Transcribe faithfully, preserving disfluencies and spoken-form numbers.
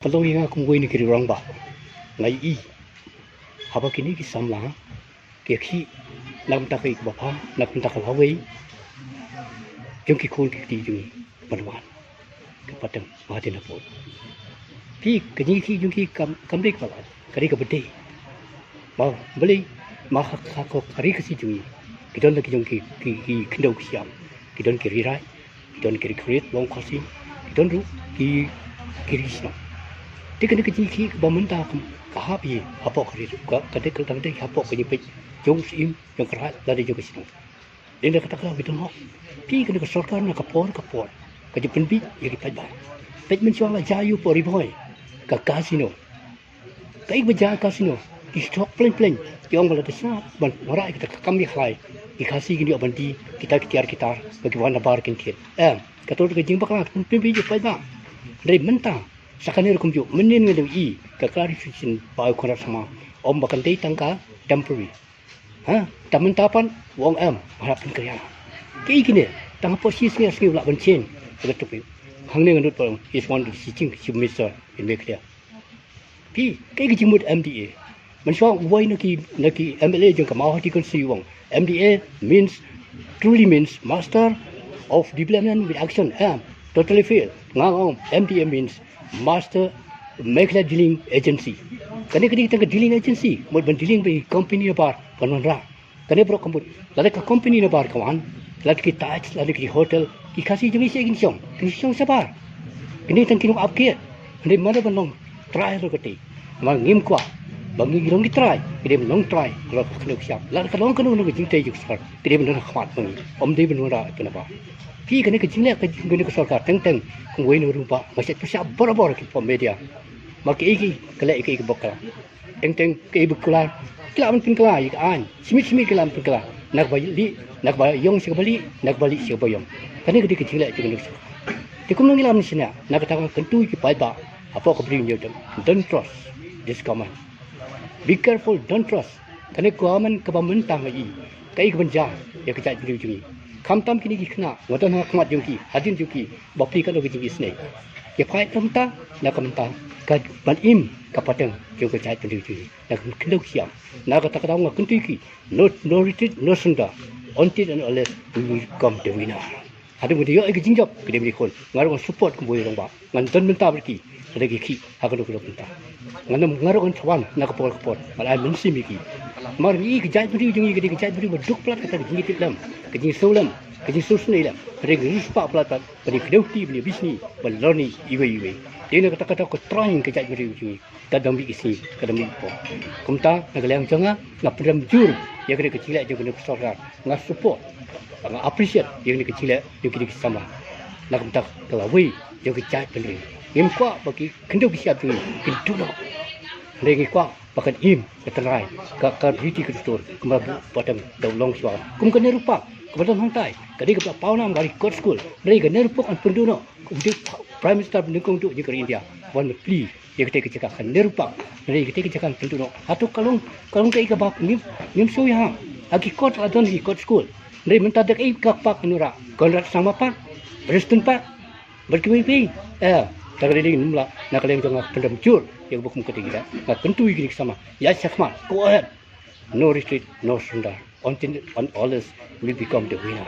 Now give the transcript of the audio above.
Pynlong ïa nga kum uwei na ki rangbah, nga ïohi haba kine ki samla ki ïakhih na ka bynta ka ïing ka bapher, na ka bynta ka lawei jong ki khun ki kti jong ngi ban wan. Ka pateng ba hadien ha pud. Phi, ka jingïakhih jong ki kam, kam dei kaba lait, ka dei kaba dei. Ba balei, ma ha, ha ka ri Khasi jong ngi ki don la ki jong ki, ki, ki khyndew ki shiang, ki don ki ri rai, ki don ki ri khriat long Khasi, ki don ruh ki, ki ri shnong. Te kane ka jingïakhih kaba mynta ka hap ïa hapoh ka ri, ka, ka dei ka tang dei hapoh ka jingpeit jong u syiem, jong ka raid lane jong ka shnong. Dei na kata ka bit hok. Phi, kane ka sorkar na ka por ka por ka ju pynbit ïa ki paidbah. Peit mynshuwa la jia ïa u pori bhoi ka casino. Kaei ba jia casino? Ki stok pleng pleng. Ki ong ba la dei sha ban wanrah ïa kita ki kam ïa khlai. Ki Khasi kin ïoh ban die kita ki tiar ki tar ba ki wan na bar kin thied. Em, kato ka jingbakla ka pynbit ïa ki paidbah. Hynrei mynta sa kane rukom juh, mynnin ngan ïohi ka clarification ba u Conrad Sangma, ong ba kan dei tang ka temporary. Ha, te mynta pat u ong em, ba hap pynkylla. Kiei kine? Tang hapoh shi sngi ar sngi u lah ban change. Ka topic. Hangne nga nud pat, he's one of the chief minister in Meghalaya. Phi, kaei ka jingmut M D A? Mynshuwa uwei na ki, na ki M L A jong ka Mawhati constituency u ong, M D A means, truly means Master of Development with Action. Em, totally fail. Nga ong M D A means Master Meghalaya Dealing Agency. Kane ka dei tang ka dealing agency, mut ban dealing bad ki company nabar ban wanrah. Kane baroh ka mut, lada ka company nabar ka wan, lada ki Taj, lada ki hotel, ki Khasi jong ngi sha kin shong, kin shong shabar. Kine tang kin ap kiad. Hynrei mano ban long trai halor kata? Ma ngim kwah ba ngi long ki trai, ki dei ban long trai halor ka khyndew ka shiap. Lada ka long kano kano ka jingtei jong ka sorkar, ki dei ban don ha khmat ma ngi, ym dei ban wanrah ïa phi nabar. Phi, kane ka jingleh ka jong kane ka sorkar teng teng, kum uwei na u rangbah, nga shait pyrshah barabor ha ki por media. Ma kiei kiei ka leh, kiei kiei ka bakla. Teng teng kiei ba kular, ki lah ban pynkylla ïa ka aiñ. Shi miet shi miet ki lah ban pynkylla. Na kaba lieh, na kaba ïong sha kaba lieh, na kaba lieh sha kaba ïong. Kane ka dei ka jingleh jong kane ka sorkar. Te kumno ngi lah ban shaniah? Na kata ka kyntu ïa ki paidbah hapoh ka Bri u Hynñiewtrep. Don't trust this government. Be careful, don't trust. Kane ka government kaba mynta nga ïohi kaei kaban jia ïa ka jaitbynriew jong ngi. Khamtam kine ki khynnah, nga don ha khmat jong ki, hadien jong ki, ba phi, kano ka jingisynei. Ïa phi, na ka bynta, na ka bynta ka ban im ka pateng jong ka jaitbynriew jong ngi. Na ka khyndew ka shiap, na kata ka daw nga kyntu ïa ki, no, no retreat, no surrender, until and unless we will become the winner. Hadien ba ki ïoh ïa ka jingjop, ki dei ban ïakhun. Nga ruh ngan support kum uwei u rangbah. Ngan don bynta bad ki lada ki ïakhih ha kano kano ka bynta. Ngan ym, nga ruh ngan sa wan na ka por ka por ban ai mynsiem ïa ki. Namar ngi, ka jaitbynriew jong ngi ka dei ka jaitbynriew ba duk palat kata ka jingïatiplem, ka jingsngewlem, ka jingsngewsynei lem. Ka dei ka riewspah palat palat ban ïakdew kti, ban ïabishni, ban lorni iwei iwei. Dei na kata, kata ka troiñ ka jaitbynriew jong ngi. Ka dang mih ki sngi, ka dang mih ki por. Kumta na ka liang jong nga, nga pynrem jur ïa kane ka jingleh jong kane ka sorkar. Nga support, nga appreciate ïa kane ka jingleh jong kine ki samla. Na ka bynta ka lawei jong ka jaitbynriew. Ngim kwah ba ki khyndew ki shiap jong ngi kin duh noh. Hynrei ngi kwah ba kan im ka tynrai, ka, ka riti ka dustur, kumba buh pateng da u Longshuwa. Kum ka NEHRU Park kaba don hangtai, ka dei kaba pawnam ba ri kot skul. Hynrei ka NEHRU Park kan pynduh noh. Kum dei Prime Minister ba nyngkong duh jong ka ri India, wan plie ïa katei ka jaka ka NEHRU Park. Hynrei katei ka jaka kan pynduh noh. Hato ka long, ka long kaei kaba ngim, ngim sngewthuh? Ha ki kot la don ki kot skul. Hynrei mynta da kaei ka park ngi wanrah? Conrad Sangma Park, Prestone Park, bad kiwei kiwei. Eh, ta ka dei dei ngim lah. Na ka liang jong nga pynrem jur ïa kaba kum katei ka jaka. Nga kyntu ïa kine ki samla, ïaid shakhmat, go ahead. No retreat, no surrender, until and unless we become the winner.